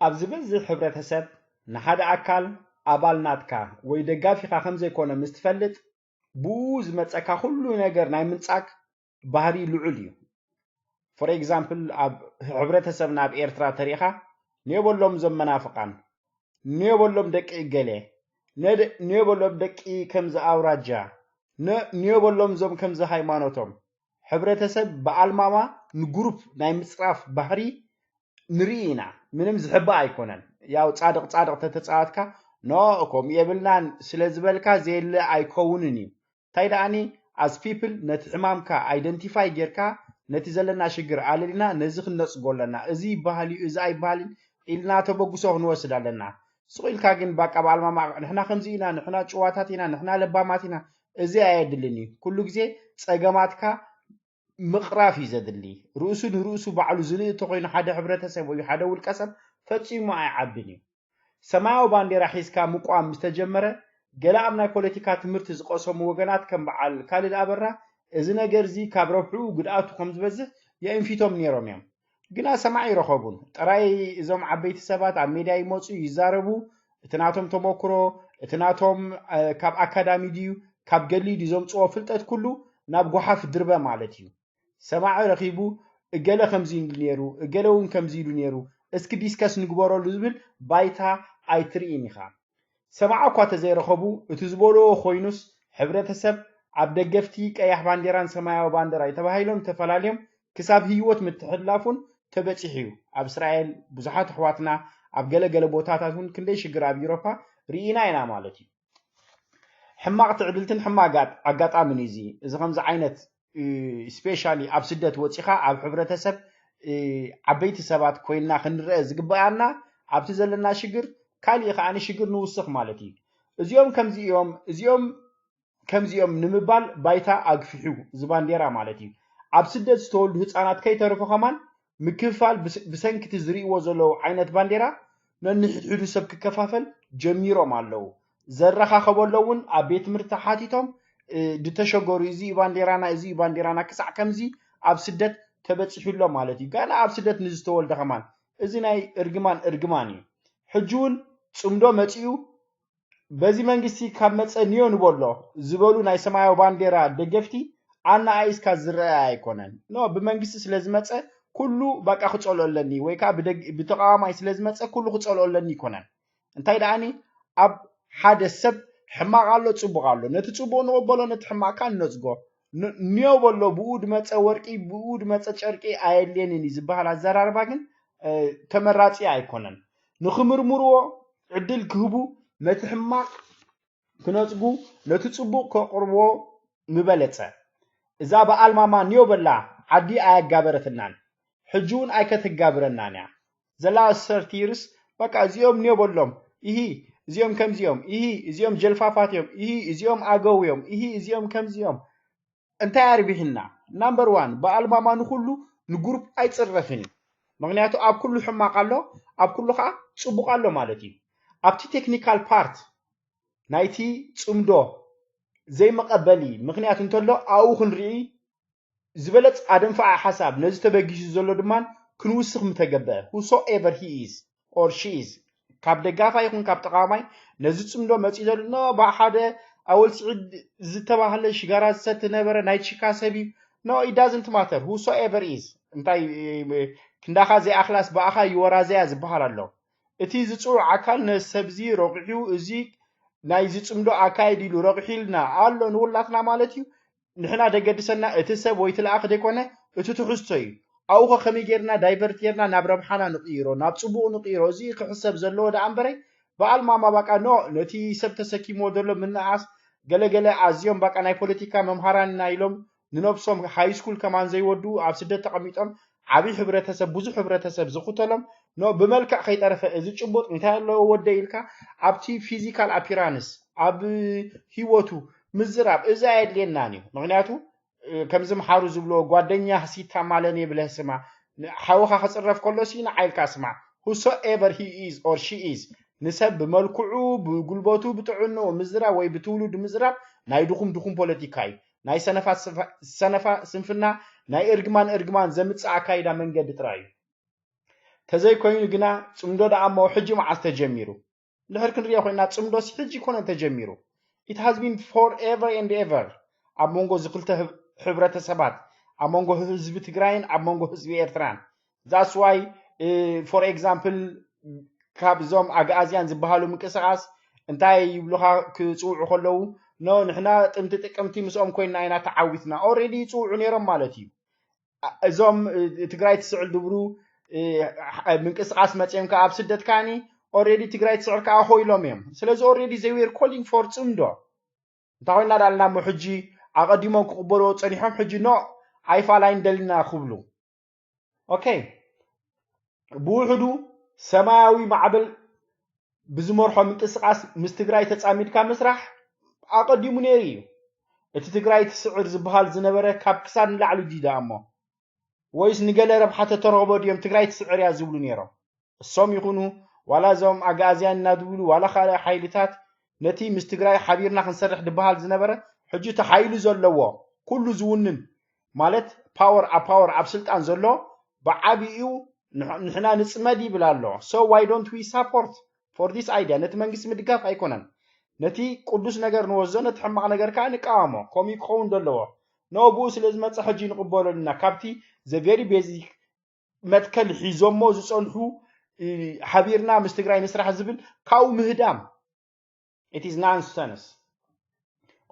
ኣብ ዝበዝሕ ሕብረተሰብ ንሓደ ኣካል ኣባል ናትካ ወይ ደጋፊኻ ከም ዘይኮነ ምስ ትፈልጥ፣ ብኡ ዝመጸካ ኩሉ ነገር ናይ ምንጻግ ባህሪ ልዑል እዩ። ፎር ኤግዛምፕል፣ ኣብ ሕብረተሰብና ኣብ ኤርትራ ተሪእኻ፣ ንየበሎም እዞም መናፍቓን፣ ንየበሎም ደቂ እገሌ፣ ነደ- ንየበሎም ደቂ ከምዚ ኣውራጃ፣ ነ- ንየበሎም እዞም ከምዚ ሃይማኖቶም። ሕብረተሰብ ብኣልማማ ንግሩፕ ናይ ምጽራፍ ባህሪ ንርኢ ኢና። ምንም ዝሕባእ ኣይኮነን። ያው ጻድቕ ጻድቕ ተተጻወትካ፣ ኖ፣ ከምኡ የብልናን ስለ ዝበልካ ዘየለ ኣይከውንን እዩ። እንታይ ደኣኒ፣ ኣስ ፒፕል ነቲ ሕማምካ ኣይደንቲፋይ ጌርካ፣ ነቲ ዘለና ሽግር ኣለሊና ነዚ ክንነጽጎ ኣለና። እዚ ይበሃል እዩ፣ እዚ ኣይበሃልን ኢልና ተበግሶ ክንወስድ ኣለና። ስቕ ኢልካ ግን ባቃ ብኣልማማ ንሕና ከምዚ ኢና፣ ንሕና ጭዋታት ኢና፣ ንሕና ለባማት ኢና፣ እዚ ኣየድልን እዩ። ኩሉ ግዜ ጸገማትካ ምቕራፍ እዩ ዘድሊ። ርእሱ ንርእሱ ባዕሉ ዝንእ እንተኾይኑ ሓደ ሕብረተሰብ ወይ ሓደ ውልቀ ሰብ ፈጺሙ ኣይዓብን እዩ። ሰማያዊ ባንዴራ ሒዝካ ምቋም ምስ ተጀመረ፣ ገለ ኣብ ናይ ፖለቲካ ትምህርቲ ዝቐሰሙ ወገናት ከም በዓል ካልድ ኣበራ፣ እዚ ነገር እዚ ካብ ረብሕኡ ጉድኣቱ ከም ዝበዝሕ የእንፊቶም ነይሮም እዮም። ግና ሰማዒ ይረኸቡን። ጥራይ እዞም ዓበይቲ ሰባት ኣብ ሜድያ ይመጹ፣ ይዛረቡ፣ እቲ ናቶም ተመክሮ፣ እቲ ናቶም፣ እ፣ ካብ ኣካዳሚ ድዩ፣ ካብ ገድሊ ድዩ ዘምጽኦ ፍልጠት ኩሉ ናብ ጓሓፍ ድርበ ማለት እዩ። ሰማዒ ረኺቡ፣ እገለ ከምዚ ኢሉ ነይሩ፣ እገለ እውን ከምዚ ኢሉ ነይሩ፣ እስኪ ዲስከስ ንግበረሉ ዝብል ባይታ ኣይትርኢን ኢኻ። ሰማዒ እኳ ተዘይረኸቡ፣ እቲ ዝበልዎ ኮይኑስ፣ ሕብረተሰብ ኣብ ደገፍቲ ቀያሕ ባንዴራን ሰማያዊ ባንዴራ ተባሂሎም ተፈላልዮም ክሳብ ህይወት ምትሕልላፉን ተበጺሑ እዩ። ኣብ እስራኤል ብዙሓት ኣሕዋትና፣ ኣብ ገለ ገለ ቦታታት እውን ክንደይ ሽግር ኣብ ኤውሮፓ ርኢና ኢና ማለት እዩ። ሕማቕ ትዕድልትን ሕማቕ ኣጋ- ኣጋጣምን እዩ እዚ። እዚ ከምዚ ዓይነት፣ እ፣ ስፔሻሊ ኣብ ስደት ወጺኻ ኣብ ሕብረተሰብ፣ እ፣ ዓበይቲ ሰባት ኮይንና ክንረአ ዝግበኣና፣ ኣብቲ ዘለና ሽግር ካሊእ ከኣ ሽግር ንውስኽ ማለት እዩ። እዚኦም ከምዚ እዮም፣ እዚኦም ከምዚ እዮም ንምባል ባይታ ኣግፊሑ፣ እዚ ባንዴራ ማለት እዩ። ኣብ ስደት ዝተወልዱ ህጻናት ከይተረፉ ከማን ምክፍፋል ብስ- ብሰንኪ እቲ ዝርእይዎ ዘለዉ ዓይነት ባንዴራ ነንሕድሕዱ ሰብ ክከፋፈል ጀሚሮም ኣለዉ። ዘረኻኸበሎ እውን ኣብ ቤት ትምህርቲ ሓቲቶም፣ እ፣ ዝተሸገሩ፣ እዚ እዩ ባንዴራና፣ እዚ እዩ ባንዴራና፣ ክሳዕ ከምዚ ኣብ ስደት ተበጺሑ ኣሎ ማለት እዩ። ገና ኣብ ስደት ንዝተወልደ ከማን እዚ ናይ እርግማን እርግማን እዩ። ሕጂ እውን ጽምዶ መጺኡ፣ በዚ መንግስቲ ካብ መጸ ንዮ ንበሎ ዝበሉ ናይ ሰማያዊ ባንዴራ ደገፍቲ ኣነኣኢስካ ዝረኣ ኣይኮነን። ኖ፣ ብመንግስቲ ስለ ዝመጸ ኩሉ በቃ ክጸልኦ ኣለኒ ወይ ከዓ ብደግ- ብተቃዋማይ ስለ ዝመጸ ኩሉ ክጸልኦ ኣለኒ ኣይኮነን። እንታይ ደኣኒ፣ ኣብ ሓደ ሰብ ሕማቕ ኣሎ፣ ጽቡቕ ኣሎ። ነቲ ጽቡቕ ንቕበሎ፣ ነቲ ሕማቕ ከዓ ንነጽጎ። ን- ንዮ በሎ፣ ብኡ ድመጸ ወርቂ፣ ብኡ ድመጸ ጨርቂ ኣየድልየንን እዩ ዝበሃል ኣዘራርባ ግን፣ እ፣ ተመራጺ ኣይኮነን። ንኽምርምርዎ ዕድል ክህቡ፣ ነቲ ሕማቕ ክነጽጉ፣ ነቲ ጽቡቕ ከቕርብዎ ምበለጸ። እዛ ብኣልማማ ንዮ በላ ዓዲ ኣየጋበረትናን፣ ሕጂ እውን ኣይከተጋብረናን እያ። ዘላ ሰርቲርስ በቃ እዚኦም ንዮ በሎም፣ ኢሂ፣ እዚኦም ከምዚኦም፣ ኢሂ፣ እዚኦም ጀልፋፋት እዮም፣ ኢሂ፣ እዚኦም ኣገው እዮም፣ ኢሂ፣ እዚኦም ከምዚኦም። እንታይ ኣርቢሕና? ናምበር ዋን፣ ብኣልማማ ንኹሉ ንግሩፕ ኣይጽረፍን እዩ። ምኽንያቱ ኣብ ኩሉ ሕማቕ ኣሎ፣ ኣብ ኩሉ ከዓ ጽቡቕ ኣሎ ማለት እዩ። ኣብቲ ቴክኒካል ፓርት ናይቲ ጽምዶ ዘይመቐበሊ ምኽንያት እንተሎ ኣብኡ ክንርኢ፣ ዝበለጽ ኣደንፋዓ ሓሳብ ነዚ ተበጊሱ ዘሎ ድማ ክንውስኽ ምተገበ። Whosoever he is or she is፣ ካብ ደጋፋይ ይኹን ካብ ተቃዋማይ ነዚ ጽምዶ መጺኡ ዘሎ፣ ኖ፣ ብሓደ ኣወል ስዒድ ዝተባህለ ሽጋራ ዝሰቲ ነበረ ናይ ቺካ ሰብ እዩ። No, it doesn't matter whosoever is። እንታይ ክንዳኻ ዘይኣኽላስ ብኣኻ ይወራዘያ ዝበሃል ኣሎ። እቲ ዝጽውዕ ኣካል ነዚ ሰብዚ ረቑሑ፣ እዚ ናይዚ ጽምዶ ኣካይድ ኢሉ ረቑሑ ኢልና ኣሎ ንውላትና ማለት እዩ። ንሕና ደገድሰና እቲ ሰብ ወይ እቲ ለኣኽ ደይኮነ፣ እቲ ትሕዝቶ እዩ። ኣብኡ ኸ ከመይ ጌርና ዳይቨርት ጌርና ናብ ረብሓና ንቕይሮ፣ ናብ ጽቡቕ ንቕይሮ፣ እዚ ክሕሰብ ዘለዎ ደኣ እምበረይ፣ ብኣልማማ ባቃ ኖ፣ ነቲ ሰብ ተሰኪምዎ ዘሎ ምንኣስ፣ ገለገለ ኣዝዮም ባቃ ናይ ፖለቲካ መምሃራን ኢና ኢሎም ንነብሶም ሃይ ስኩል ከማን ዘይወዱ ኣብ ስደት ተቐሚጦም ዓብዪ ሕብረተሰብ፣ ብዙሕ ሕብረተሰብ ዝኽተሎም ኖ፣ ብመልክዕ ከይጠረፈ እዚ ጭቡጥ እንታይ ኣለዎ ወደ ኢልካ ኣብቲ ፊዚካል ኣፒራንስ ኣብ ህይወቱ ምዝራብ እዚ ኣየድልየናን እዩ። ምኽንያቱ እ፣ ከምዚ ምሓሩ ዝብሎ ጓደኛ ሲታ ማለኔ ብለህ ስማ። ን- ሓውኻ ክጽረፍ ከሎ ሲ ንዓይልካ ስማ። Whosoever he is or she is፣ ንሰብ ብመልክዑ፣ ብጉልበቱ፣ ብጥዕንኡ ምዝራብ ወይ ብትውልዱ ምዝራብ ናይ ድኹም ድኹም ፖለቲካ እዩ። ናይ ሰነፋት ስንፋ- ሰነፋ ስንፍና፣ ናይ እርግማን እርግማን ዘምጽእ ኣካይዳ መንገዲ ጥራይ እዩ። ተዘይኮይኑ ግና ጽምዶ ደኣ እሞ ሕጂ መዓስ ተጀሚሩ? ድሕር ክንሪኦ ኮይና ጽምዶስ ሕጂ ኮነ ተጀሚሩ። It has been forever and ever ኣብ መንጎ እዚ ክልተ ህብ- ሕብረተሰባት፣ ኣብ መንጎ ህዝቢ ትግራይን ኣብ መንጎ ህዝቢ ኤርትራን። That's why for example ካብዞም ኣግኣዝያን ዝበሃሉ ምንቅስቃስ እንታይ ይብሉኻ ክፅውዑ ከለዉ፣ ኖ ንሕና ጥንቲ ጥቅምቲ ምስኦም ኮይና ኢና ተዓዊትና። Already ይፅውዑ ነይሮም ማለት እዩ። እዞም ትግራይ ትስዕር ዝብሉ ምንቅስቃስ መፅዮም ከዓ ኣብ ስደት ከዓኒ already ትግራይ ትስዕር ከዓ ኮይሎም እዮም። ስለዚ already they were calling for ፅምዶ። እንታይ ኮይና ዳልና እሞ ሕጂ ኣቐዲሞም ክቕበልዎ ፀኒሖም ሕጂ ኖ ኣይፋላይን ደሊና ክብሉ። ኦኬ፣ ብውሕዱ ሰማያዊ ማዕበል ብዝመርሖ ምንቅስቃስ ምስ ትግራይ ተፃሚድካ ምስራሕ ኣቐዲሙ ነይሩ እዩ። እቲ ትግራይ ትስዕር ዝበሃል ዝነበረ ካብ ክሳድ ንላዕሊ ድዩ ደኣ እሞ? ወይስ ንገለ ረብሓ ተተረኽቦ ድዮም ትግራይ ትስዕር እያ ዝብሉ ነይሮም? እሶም ይኹኑ ዋላ እዞም ኣግኣዝያን እናድብሉ ዋላ ካልእ ሓይልታት ነቲ ምስ ትግራይ ሓቢርና ክንሰርሕ ዝበሃል ዝነበረ ሕጂ እቲ ሓይሊ ዘለዎ ኩሉ ዝውንን ማለት ፓወር ኣብ ፓወር ኣብ ስልጣን ዘሎ ብዓቢኡ ንሕ- ንሕና ንፅመድ ይብል ኣሎ። So why don't we support for this idea? ነቲ መንግስቲ ምድጋፍ ኣይኮነን። ነቲ ቅዱስ ነገር ንወስዶ፣ ነቲ ሕማቕ ነገር ከዓ ንቃወሞ። ከምኡ ክኸውን ዘለዎ። ኖ ብኡ ስለ ዝመፀ ሕጂ ንቕበሎ ኣለና። ካብቲ the very basic መትከል ሒዞሞ ዝፀንሑ ሓቢርና ምስ ትግራይ ንስራሕ ዝብል ካብኡ ምህዳም it is nonsense።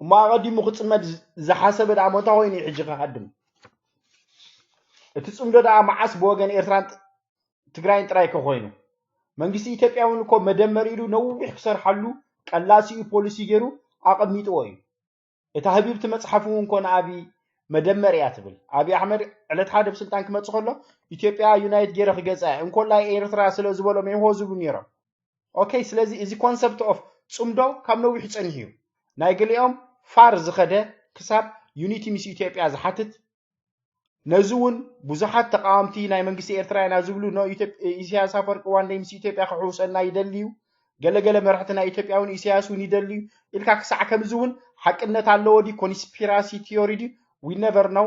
እሞ ኣቐዲሙ ክፅመድ ዝሓሰበ ደኣ ሞታ ኮይኑ እዩ ሕጂ ክሃድም። እቲ ፅምዶ ደኣ መዓስ ብወገን ኤርትራን ትግራይን ጥራይ ከኮይኑ? መንግስቲ ኢትዮጵያ እውን እኮ መደመር ኢሉ ነዊሕ ክሰርሓሉ ቀላሲኡ ፖሊሲ ገይሩ ኣቐሚጥዎ እዩ። እታ ህቢብቲ መፅሓፍ እውን ኮነ ኣብይ መደመር እያ ትብል። ኣብይ ኣሕመድ ዕለት ሓደ ብስልጣን ክመፅእ ከሎ ኢትዮጵያ ዩናይት ገይረ ክገፅኣ እየ፣ እንኮላይ ኤርትራ ስለ ዝበሎም እዮም ሆ ዝብሉ ነይሮም። ኦኬ፣ ስለዚ እዚ ኮንሰፕት ኦፍ ፅምዶ ካብ ነዊሕ ፀኒሑ እዩ። ናይ ገሊኦም ፋር ዝኸደ ክሳብ ዩኒቲ ምስ ኢትዮጵያ ዝሓትት ነዚ እውን ብዙሓት ተቃወምቲ ናይ መንግስቲ ኤርትራ ኢና ዝብሉ ኖ ኢትዮጵ- ኢሳያስ ኣፈወርቂ ዋንደይ ምስ ኢትዮጵያ ክሕውሰና ይደሊ እዩ። ገለገለ መራሕቲ ናይ ኢትዮጵያ እውን ኢሳያስ እውን ይደሊ እዩ ኢልካ ክሳዕ ከምዚ እውን ሓቅነት ኣለዎ ድዩ ኮንስፒራሲ ቲዮሪ ድዩ we never know።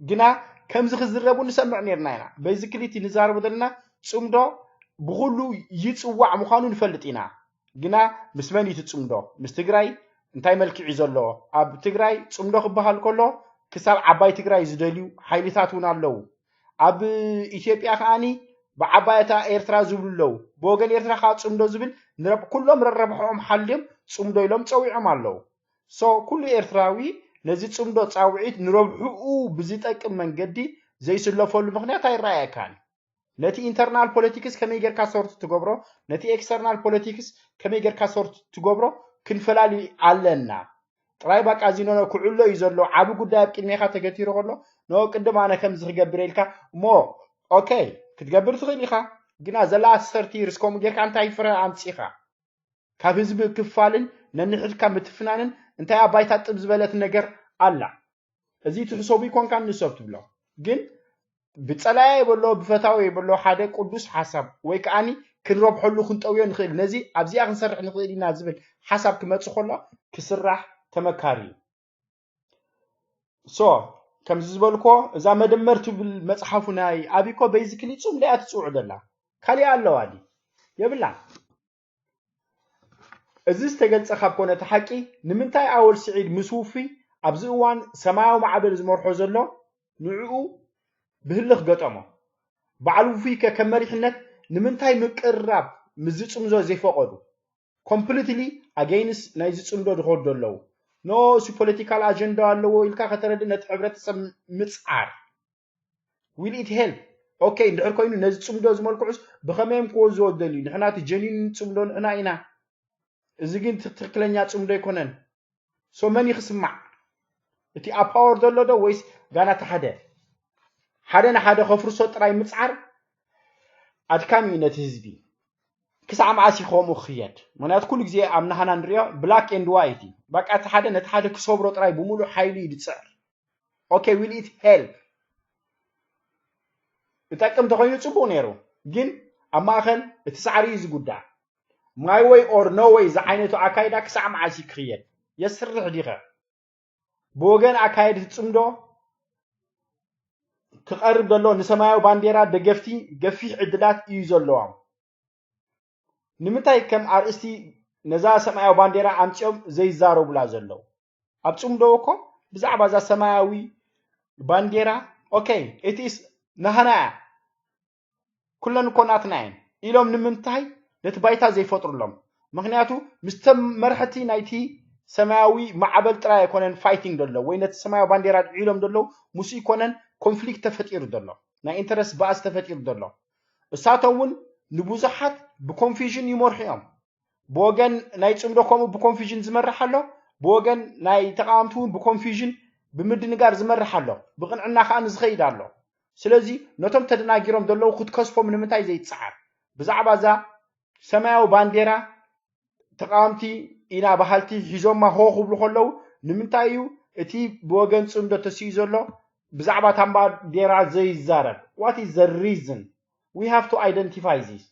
ግና ከምዚ ክዝረቡ ንሰምዕ ነርና ኢና። በዚ ክሊቲ ንዛረቡ ዘለና ፅምዶ ብኩሉ ይፅዋዕ ምዃኑ ንፈልጥ ኢና። ግና ምስ መን እዩ እቲ ፅምዶ? ምስ ትግራይ እንታይ መልክዕ እዩ ዘለዎ? ኣብ ትግራይ ፅምዶ ክበሃል ከሎ ክሳብ ዓባይ ትግራይ ዝደልዩ ሓይልታት እውን ኣለዉ። ኣብ ኢትዮጵያ ከዓኒ ብዓባይ እታ ኤርትራ ዝብሉ ኣለዉ። ብወገን ኤርትራ ከዓ ፅምዶ ዝብል ንረብ- ኩሎም ረረብሖም ሓልዮም ፅምዶ ኢሎም ፀዊዖም ኣለዉ። So ኩሉ ኤርትራዊ ነዚ ፅምዶ ፃውዒት ንረብሕኡ ብዝጠቅም መንገዲ ዘይስለፈሉ ምክንያት ኣይረኣየካን። ነቲ ኢንተርናል ፖለቲክስ ከመይ ጌርካ ሶርት ትገብሮ፣ ነቲ ኤክስተርናል ፖለቲክስ ከመይ ጌርካ ሶርት ትገብሮ ክንፈላሊ ኣለና። ጥራይ ባቃ እዚ ኖኖ ክዕሎ እዩ ዘሎ፣ ዓቢ ጉዳይ ኣብ ቅድሜኻ ተገቲሩ ከሎ ኖ ቅድም ኣነ ከምዚ ክገብር ኢልካ እሞ ኦኬ ክትገብር ትኽእል ኢኻ። ግና ዘላ ሰርት ይርስ ከምኡ ጌርካ እንታይ ፍረ ኣምፂኻ? ካብ ህዝቢ ክፋልን ነንሕድካ ምትፍናንን እንታይ ኣብ ባይታ ጥብ ዝበለት ነገር ኣላ? እዚ ትሕሰቡ ይኮንካ ንሰብ ትብሎ ግን ብፀላያ የበሎ ብፈታዊ የበሎ ሓደ ቅዱስ ሓሳብ ወይ ከዓኒ ክንረብሐሉ ክንጠውዮ ንኽእል ነዚ ኣብዚኣ ክንሰርሕ ንኽእል ኢና ዝብል ሓሳብ ክመፅእ ከሎ ክስራሕ ተመካሪ እዩ። ሶ ከምዚ ዝበልኮ እዛ መደመር ትብል መፅሓፉ ናይ ኣብይ ኮ በይዝክሊ ፅምዶ እያ ትፅውዕ ዘላ። ካሊእ ኣለዋ ዲ የብላን። እዚ ዝተገልጸ ካብ ኮነ እቲ ሓቂ ንምንታይ ኣወል ስዒድ ምስ ውፉይ ኣብዚ እዋን ሰማያዊ ማዕበል ዝመርሖ ዘሎ ንዕኡ ብህልኽ ገጠሞ? በዓል ውፉይ ከ ከም መሪሕነት ንምንታይ ምቅርራብ ምስ ዝጽምዞ ዘይፈቐዱ? ኮምፕሊትሊ ኣገይንስ ናይዚ ጽምዶ ዝኸዱ ኣለዉ። ኖ እሱ ፖለቲካል ኣጀንዳ ኣለዎ ኢልካ ከተረድእ ነቲ ሕብረተሰብ ምጽዓር። Will it help? ኦኬ እንድሕር ኮይኑ ነዚ ጽምዶ ዝመልክዑስ ብኸመይ እዮም ክወዝዎ ዝደልዩ? ንሕና እቲ ጀኒን ጽምዶ ንሕና ኢና። እዚ ግን ትክክለኛ ጽምዶ ኣይኮነን። ሶ መን ይኽስማዕ? እቲ ኣብ ፓወር ዘሎ ዶ ወይስ ጋና ተሓደ? ሓደ ንሓደ ከፍርሶ ጥራይ ምጽዓር ኣድካሚ እዩ ነቲ ህዝቢ። ክሳዕ መዓስ እዩ ከምኡ ክኽየድ? ምክንያቱ ኩሉ ግዜ ኣብ ናህና ንሪኦ ብላክ ኤንድ ዋይት እዩ። በቃ እቲ ሓደ ነቲ ሓደ ክሰብሮ ጥራይ ብምሉእ ሓይሉ እዩ ዝጽዕር። ኦኬ will it help? ይጠቅም ተኮይኑ ጽቡቅ ነይሩ፣ ግን ኣብ ማእከል እቲ ሳዕሪ እዩ ዝጉዳእ። My way or no way ዝዓይነቱ ኣካይዳ ክሳዕ መዓስ እዩ ክኽየድ? የስርሕ ዲኸ? ብወገን ኣካየድቲ ጽምዶ ክቐርብ ዘሎ ንሰማያዊ ባንዴራ ደገፍቲ ገፊሕ ዕድላት እዩ ዘለዎም። ንምንታይ ከም ኣርእስቲ ነዛ ሰማያዊ ባንዴራ ኣምጺኦም ዘይዛረቡላ ዘለዉ? ኣብ ጽምዶ እኮ ብዛዕባ እዛ ሰማያዊ ባንዴራ okay it is ናህና እያ ኩለን እኮ ናትና እየን ኢሎም ንምንታይ ነቲ ባይታ ዘይፈጥሩሎም? ምክንያቱ ምስቶም መርሕቲ ናይቲ ሰማያዊ ማዕበል ጥራይ ኣይኮነን fighting ዘሎ ወይ ነቲ ሰማያዊ ባንዴራ ድዒሎም ዘለዉ ምስ ኣይኮነን ኮንፍሊክት ተፈጢሩ ዘሎ ናይ ኢንተረስት ባእስ ተፈጢሩ ዘሎ እሳቶም እውን ንብዙሓት ብኮንፊዥን ይመርሑ እዮም ብወገን ናይ ጽምዶ ከምኡ ብኮንፊዥን ዝመርሕ ኣሎ ብወገን ናይ ተቃወምቲ እውን ብኮንፊዥን ብምድንጋር ዝመርሕ ኣሎ ብቅንዕና ከዓ ንዝኸይድ ኣሎ ስለዚ ነቶም ተደናጊሮም ዘለዉ ክትከስፎም ንምንታይ ዘይትሰዓር ብዛዕባ እዛ ሰማያዊ ባንዴራ ተቃወምቲ ኢና በሃልቲ ሒዞማ ሆ ክብሉ ከለዉ ንምንታይ እዩ እቲ ብወገን ጽምዶ ተስዩ ዘሎ ብዛዕባ እታ ባንዴራ ዘይዛረብ what is the reason we have to identify this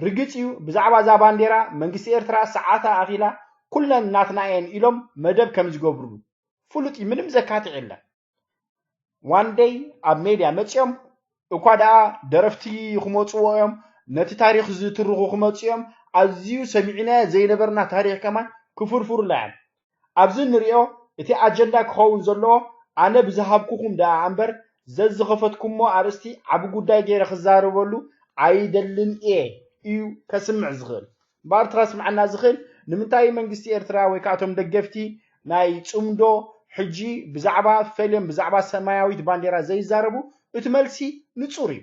ርግጽ እዩ ብዛዕባ እዛ ባንዴራ መንግስቲ ኤርትራ ሰዓታ ኣኺላ ኩለን ናትና እየን ኢሎም መደብ ከም ዝገብርሉ ፍሉጥ እዩ ምንም ዘካትዕ የለን one day ኣብ ሜድያ መጺኦም እኳ ደኣ ደረፍቲ ክመጽዎ እዮም ነቲ ታሪኽ ዝትርኹ ክመጽኡ እዮም ኣዝዩ ሰሚዕናዮ ዘይነበርና ታሪኽ ከማን ክፍርፍሩላ እዮም ኣብዚ ንሪኦ እቲ ኣጀንዳ ክኸውን ዘለዎ ኣነ ብዝሃብኩኹም ደኣ እምበር ዘዝኸፈትኩሞ ኣርእስቲ ዓቢ ጉዳይ ገይረ ክዛረበሉ ኣይደልን እየ እዩ ከስምዕ ዝኽእል እምበኣር ተኸስምዓና ዝኽእል ንምንታይ መንግስቲ ኤርትራ ወይ ከዓ እቶም ደገፍቲ ናይ ጽምዶ ሕጂ ብዛዕባ ፈልዮም ብዛዕባ ሰማያዊት ባንዴራ ዘይዛረቡ እቲ መልሲ ንጹር እዩ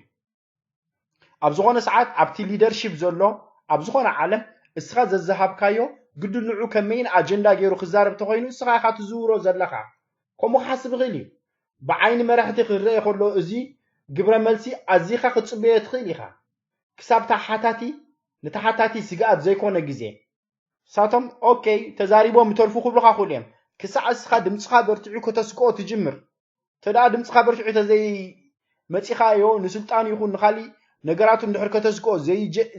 ኣብ ዝኾነ ሰዓት ኣብቲ ሊደርሺፕ ዘሎ ኣብ ዝኾነ ዓለም እስኻ ዘዝሃብካዮ ግዲ ንዑ ከም ሜይን ኣጀንዳ ገይሩ ክዛረብ ተኾይኑ እስኻ ኢኻ ትዝውሮ ዘለኻ ከምኡ ክሓስብ ይኽእል እዩ ብዓይኒ መራሕቲ ክረአ ከሎ እዚ ግብረ መልሲ ኣዚኻ ክትጽበዮ ትኽእል ኢኻ ክሳብ ተሓታቲ ንተሓታቲ ስግኣት ዘይኮነ ግዜ ሳቶም okay ተዛሪቦም ይተርፉ ክብሉኻ ክእሉ እዮም ክሳዕ እስኻ ድምፅኻ በርቲዑ ከተስክኦ ትጅምር ተደኣ ድምፅኻ በርቲዑ ተዘይ መፂኻዮ ንስልጣን ይኹን ንካሊእ ነገራቱ እንድሕር ከተስክኦ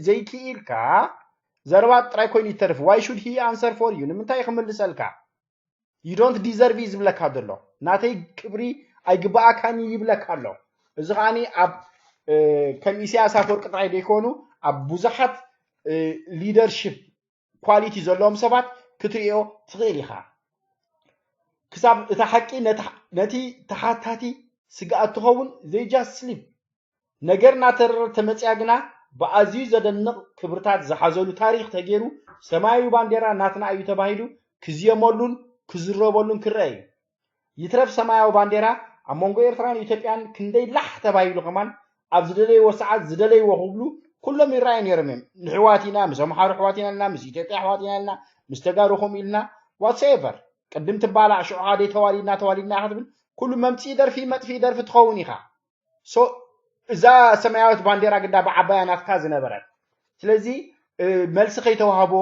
ዘይክኢልካ ዘረባ ጥራይ ኮይኑ ይተርፍ why should he answer for you ንምንታይ ክምልሰልካ you don't deserve ዝብለካ ዘሎ ናተይ ክብሪ ኣይግባኣካን ይብለካ ኣሎ እዚ ከዓኒ ኣብ ከም ኢሳያስ ኣፈወርቂ ጥራይ ዘይኮኑ ኣብ ብዙሓት ሊደርሽፕ ኳሊቲ ዘለዎም ሰባት ክትሪኦ ትኽእል ኢኻ ክሳብ እታ ሓቂ ነቲ ተሓታቲ ስግኣት ትኸውን they just sleep ነገር እናተረረ ተመፅያ ግና ብኣዝዩ ዘደንቕ ክብርታት ዝሓዘሉ ታሪኽ ተገይሩ ሰማያዊ ባንዴራ ናትና እዩ ተባሂሉ ክዝየመሉን ክዝረበሉን ክረአ እዩ። ይትረፍ ሰማያዊ ባንዴራ ኣብ መንጎ ኤርትራን ኢትዮጵያን ክንደይ ላሕ ተባሂሉ ከማን ኣብ ዝደለይዎ ሰዓት ዝደለይዎ ክብሉ ኩሎም ይረኣዩ ነይሮም እዮም። ንሕዋት ኢና፣ ምስ ኣምሓሩ ኣሕዋት ኢና ኢልና፣ ምስ ኢትዮጵያ ኣሕዋት ኢና ኢልና፣ ምስ ተጋሩ ከምኡ ኢልና whatsoever ቅድም ትባላዕ ሽዑ ከዓ ደይ ተዋሊድና ተዋሊድና ኢኻ ትብል ኩሉ መምፅኢ ደርፊ መጥፍኢ ደርፊ ትኸውን ኢኻ። so እዛ ሰማያዊት ባንዴራ ግዳ ብዓባያ ናትካ ዝነበረት ስለዚ መልሲ ከይተዋህቦ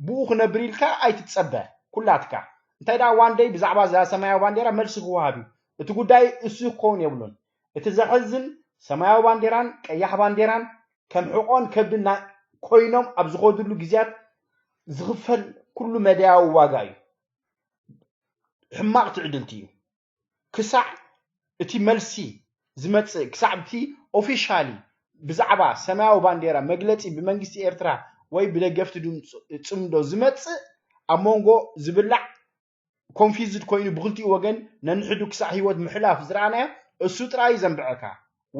ብኡ ክነብር ኢልካ ኣይትፀበ ኩላትካ እንታይ ደኣ one day ብዛዕባ እዛ ሰማያዊ ባንዴራ መልሲ ክወሃብ እዩ እቲ ጉዳይ እሱ ክኸውን የብሉን እቲ ዘሕዝን ሰማያዊ ባንዴራን ቀያሕ ባንዴራን ከም ሕቆን ከብድን ኮይኖም ኣብ ዝኸድሉ ግዜያት ዝኽፈል ኩሉ መዳያዊ ዋጋ እዩ ሕማቕ ትዕድልቲ እዩ ክሳዕ እቲ መልሲ ዝመፅእ ክሳዕ እቲ ኦፊሻሊ ብዛዕባ ሰማያዊ ባንዴራ መግለፂ ብመንግስቲ ኤርትራ ወይ ብደገፍቲ ጽምዶ ዝመፅእ ኣብ መንጎ ዝብላዕ ኮንፊዝድ ኮይኑ ብክልቲኡ ወገን ነንሕዱ ክሳዕ ህይወት ምሕላፍ ዝረኣናዮ እሱ ጥራይ ዘንብዐካ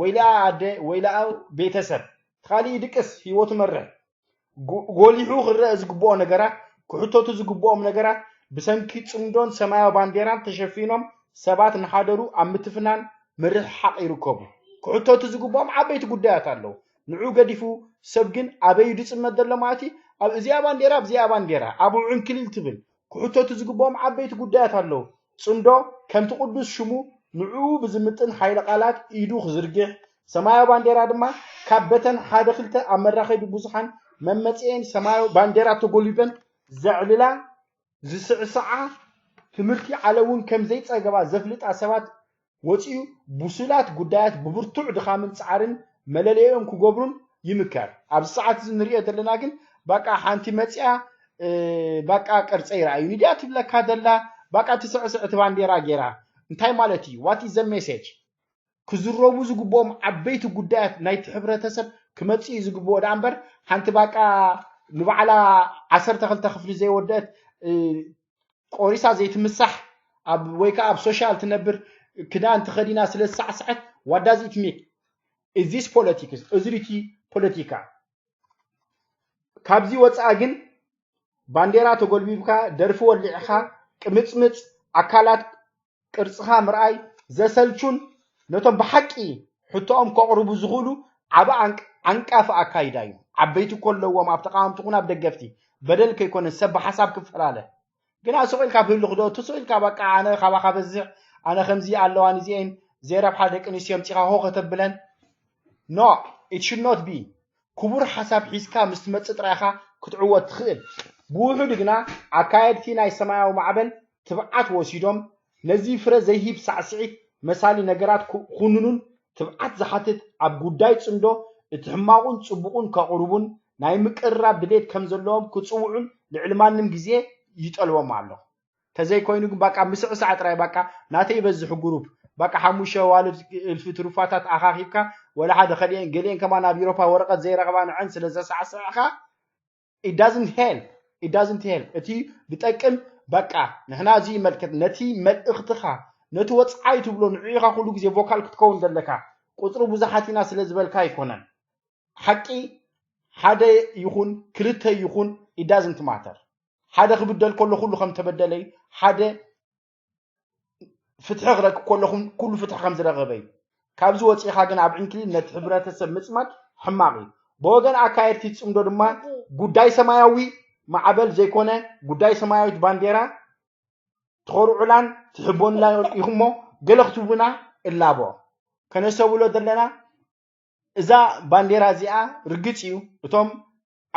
ወይ ለኣ ኣደ ወይ ለኣ ቤተሰብ እቲ ካሊእ ይድቅስ ህይወቱ መርሕ ጎሊሑ ክረአ ዝግብኦ ነገራት ክሕተቱ ዝግብኦም ነገራት ብሰንኪ ጽምዶን ሰማያዊ ባንዴራን ተሸፊኖም ሰባት እናሓደሩ ኣብ ምትፍናን ምርሕሓቕ ይርከቡ። ክሕተቱ ዝግብኦም ዓበይቲ ጉዳያት ኣለዉ። ንዑ ገዲፉ ሰብ ግን ኣበይ እዩ ዝጽመድ ዘሎ ማለት እዩ? ኣብ እዚኣ ባንዴራ ኣብዚኣ ባንዴራ ኣብኡ ዕንክሊል ትብል ክሕተቱ ዝግብኦም ዓበይቲ ጉዳያት ኣለዉ። ጽምዶ ከምቲ ቅዱስ ሽሙ ንዕኡ ብዝምጥን ሓይለ ቃላት ኢዱ ክዝርግሕ፣ ሰማያዊ ባንዴራ ድማ ካብ በተን ሓደ ክልተ ኣብ መራኸቢ ብዙሓን መመጽኤን ሰማያዊ ባንዴራ ተጎልቢበን ዘዕልላ፣ ዝስዕስዓ፣ ትምህርቲ ዓለም እውን ከም ዘይጸገባ ዘፍልጣ ሰባት ወጺኡ ብሱላት ጉዳያት ብብርቱዕ ድኻምን ጻዕርን መለለይኦም ክገብሩን ይምከር። ኣብዚ ሰዓት እዚ ንሪኦ ዘለና ግን ባቃ ሓንቲ መጺኣ ባቃ ቅርጸይ ረኣዩኒ ድያ ትብለካ ዘላ ባቃ ትስዕስዕ እቲ ባንዴራ ጌራ እንታይ ማለት እዩ what is the message ክዝረቡ ዝግብኦም ዓበይቲ ጉዳያት ናይቲ ሕብረተሰብ ክመፅኡ እዩ ዝግብኦ ደኣ እምበር፣ ሓንቲ ባቃ ንባዕላ ዓሰርተ ክልተ ክፍሊ ዘይወደአት ቆሪሳ ዘይትምሳሕ፣ ኣብ ወይ ከዓ ኣብ ሶሻል ትነብር፣ ክዳን ተኸዲና ስለ ዝሳዕስዐት፣ what does it mean? Is this politics? እዚ ድዩ ፖለቲካ? ካብዚ ወፃኢ ግን ባንዴራ ተጎልቢብካ፣ ደርፊ ወሊዕኻ፣ ቅምፅምፅ ኣካላት ቅርፅኻ ምርኣይ ዘሰልቹን ነቶም ብሓቂ ሕቶኦም ከቕርቡ ዝኽእሉ ዓቢ ዓንቃፊ ኣካይዳ እዩ። ዓበይቲ እኮ ኣለዎም ኣብ ተቓወምቲ ኹን ኣብ ደገፍቲ። በደል ከይኮነ ሰብ ብሓሳብ ክፈላለ። ግና ስቕ ኢልካ ብህልኽ ዶ ትስቕ ኢልካ በቃ ኣነ ካባኻ በዝሕ፣ ኣነ ከምዚ ኣለዋኒ እዚኤን ዘይረብሓ ደቂ ኣንስትዮ ኣምጺኻ ሆ ከተብለን? No, it should not be. ክቡር ሓሳብ ሒዝካ ምስ ትመጽእ ጥራይ ኢኻ ክትዕወት ትኽእል። ብውሑዱ ግና ኣካየድቲ ናይ ሰማያዊ ማዕበል ትብዓት ወሲዶም ነዚ ፍረ ዘይሂብ ሳዕስዒት መሳሊ ነገራት ክኹንኑን ትብዓት ዝሓትት ኣብ ጉዳይ ጽምዶ እቲ ሕማቑን ጽቡቑን ከቕርቡን ናይ ምቅርራብ ድሌት ከም ዘለዎም ክጽውዑን ልዕሊ ማንም ግዜ ይጠልቦም ኣሎ። ተዘይኮይኑ ግን ባቃ ምስዕሳዕ ጥራይ ባቃ ናተይ ይበዝሕ ግሩፕ ባቃ ሓሙሽተ ዋልድ እልፊ ትሩፋታት ኣኻኺብካ ወላ ሓደ ከሊአን ገሊአን ከማን ኣብ ኤሮፓ ወረቐት ዘይረኸባ ንዐን ስለ ዘሳዕስዕኻ it doesn't help it doesn't help እቲ ዝጠቅም በቃ ንሕና እዚ ይመልከት ነቲ መልእኽትኻ ነቲ ወፅዓይ ትብሎ ንዕኻ ኩሉ ግዜ ቮካል ክትከውን ዘለካ ቁፅሪ ብዙሓት ኢና ስለ ዝበልካ ኣይኮነን ሓቂ ሓደ ይኹን ክልተ ይኹን it doesn't matter ሓደ ክብደል ከሎ ኩሉ ከም ተበደለይ ሓደ ፍትሒ ክረክብ ከለኹም ኩሉ ፍትሒ ከም ዝረኸበ እዩ ካብዚ ወፂእኻ ግን ኣብ ዕንክሊል ነቲ ሕብረተሰብ ምፅማድ ሕማቕ እዩ ብወገን ኣካየድቲ ፅምዶ ድማ ጉዳይ ሰማያዊ ማዕበል ዘይኮነ ጉዳይ ሰማያዊት ባንዴራ ትኸርዑላን ትሕቦንላ ኢኹሞ ገለ ክትቡና እላቦ ከነሰብሎ ዘለና እዛ ባንዴራ እዚኣ ርግፅ እዩ እቶም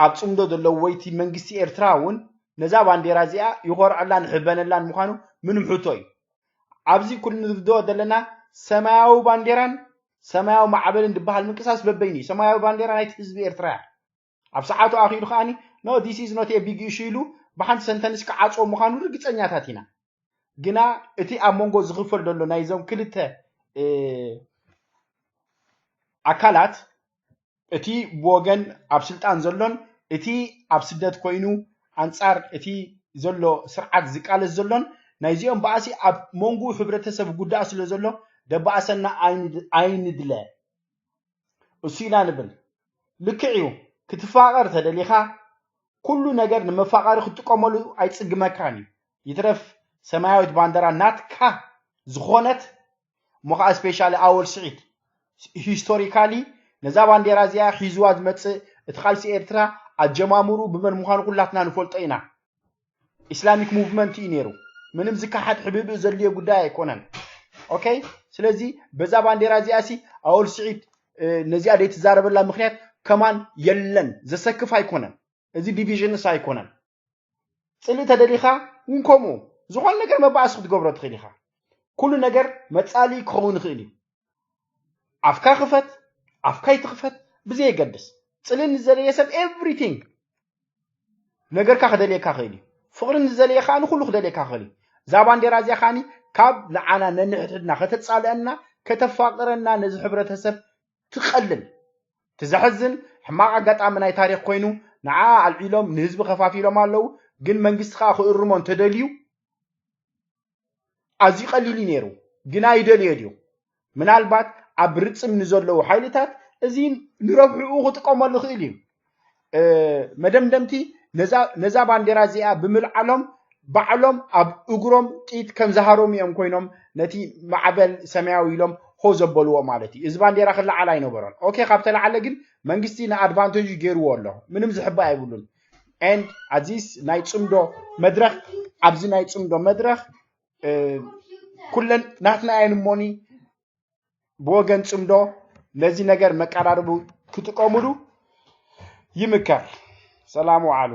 ኣብ ፅምዶ ዘለዉ ወይቲ መንግስቲ ኤርትራ እውን ነዛ ባንዴራ እዚኣ ይኾርዐላ ንሕበነላን ምዃኑ ምንም ሕቶ እዩ ኣብዚ ኩሉ ንርድኦ ዘለና ሰማያዊ ባንዴራን ሰማያዊ ማዕበልን ዝበሃል ምንቅሳስ በበይኑ እዩ ሰማያዊ ባንዴራ ናይቲ ህዝቢ ኤርትራ እያ ኣብ ሰዓቱ ኣኺሉ ከዓኒ no this is not a big issue ኢሉ ብሓንቲ ሰንተንስ ክዓፅዎ ምዃኑ ርግፀኛታት ኢና ግና እቲ ኣብ መንጎ ዝኽፈል ዘሎ ናይዞም ክልተ ኣካላት እቲ ብወገን ኣብ ስልጣን ዘሎን እቲ ኣብ ስደት ኮይኑ ኣንጻር እቲ ዘሎ ስርዓት ዝቃለስ ዘሎን ናይዚኦም ባእሲ ኣብ መንጉ ሕብረተሰብ ጉዳእ ስለ ዘሎ ደባእሰና ኣይንድለ እሱ ኢና ንብል ልክዕ እዩ ክትፋቐር ተደሊኻ ኩሉ ነገር ንመፋቐሪ ክትጥቀመሉ ኣይፅግመካን እዩ ይትረፍ ሰማያዊት ባንደራ ናትካ ዝኾነት እሞ ከዓ ስፔሻሊ ኣወል ስዒድ ሂስቶሪካሊ ነዛ ባንዴራ እዚኣ ሒዝዋ ዝመፅእ እቲ ቃልሲ ኤርትራ ኣጀማምሩ ብመን ምዃኑ ኩላትና ንፈልጦ ኢና ኢስላሚክ ሙቭመንት እዩ ነይሩ ምንም ዝከሓድ ሕብብእ ዘድልዮ ጉዳይ ኣይኮነን ኦኬ ስለዚ በዛ ባንዴራ እዚኣ ሲ ኣወል ስዒድ ነዚኣ ዘይትዛረበላ ምክንያት ከማን የለን ዘሰክፍ ኣይኮነን እዚ ዲቪዥንስ ኣይኮነን ጽልኢ ተደሊኻ እውን ከምኡ ዝኾነ ነገር መባእሲ ክትገብሮ ትኽእል ኢኻ ኩሉ ነገር መጻሊ ክኸውን ይኽእል እዩ ኣፍካ ክፈት ኣፍካ ይትኽፈት ብዘየገድስ ጽልኢ ንዘለየ ሰብ ኤቭሪቲንግ ነገርካ ክደልየካ ክእል እዩ ፍቕሪ ንዘለየ ከዓ ንኩሉ ክደልየካ ክእል እዩ እዛ ባንዴራ እዚኣ ከዓኒ ካብ ንዓና ነንሕድሕድና ከተጻልአና ከተፋቅረና ነዚ ሕብረተሰብ ትቐልል ትዘሕዝን ሕማቕ ኣጋጣሚ ናይ ታሪክ ኮይኑ ንዓ ኣልዒሎም ንህዝቢ ከፋፊሎም ኣለዉ ግን መንግስቲ ከዓ ክእርሞ እንተደልዩ ኣዝዩ ቀሊል እዩ ነይሩ ግን ኣይደልዮ ድዩ ምናልባት ኣብ ርፅም ንዘለዉ ሓይልታት እዚ ንረብሕኡ ክጥቀመሉ ይኽእል እዩ መደምደምቲ ነዛ ባንዴራ እዚኣ ብምልዓሎም ባዕሎም ኣብ እግሮም ጥይት ከም ዝሃሮም እዮም ኮይኖም ነቲ ማዕበል ሰማያዊ ኢሎም ሆ ዘበልዎ ማለት እዩ እዚ ባንዴራ ክለዓል ኣይነበሮን ኦኬ ካብ ተለዓለ ግን መንግስቲ ንኣድቫንቴጅ ገይርዎ ኣሎ ምንም ዝሕባእ ኣይብሉን and ኣዚስ ናይ ፅምዶ መድረክ ኣብዚ ናይ ፅምዶ መድረክ ኩለን ናትና እየን እሞኒ ብወገን ፅምዶ ነዚ ነገር መቀራረቡ ክጥቀሙሉ ይምከር ሰላም ወዓሉ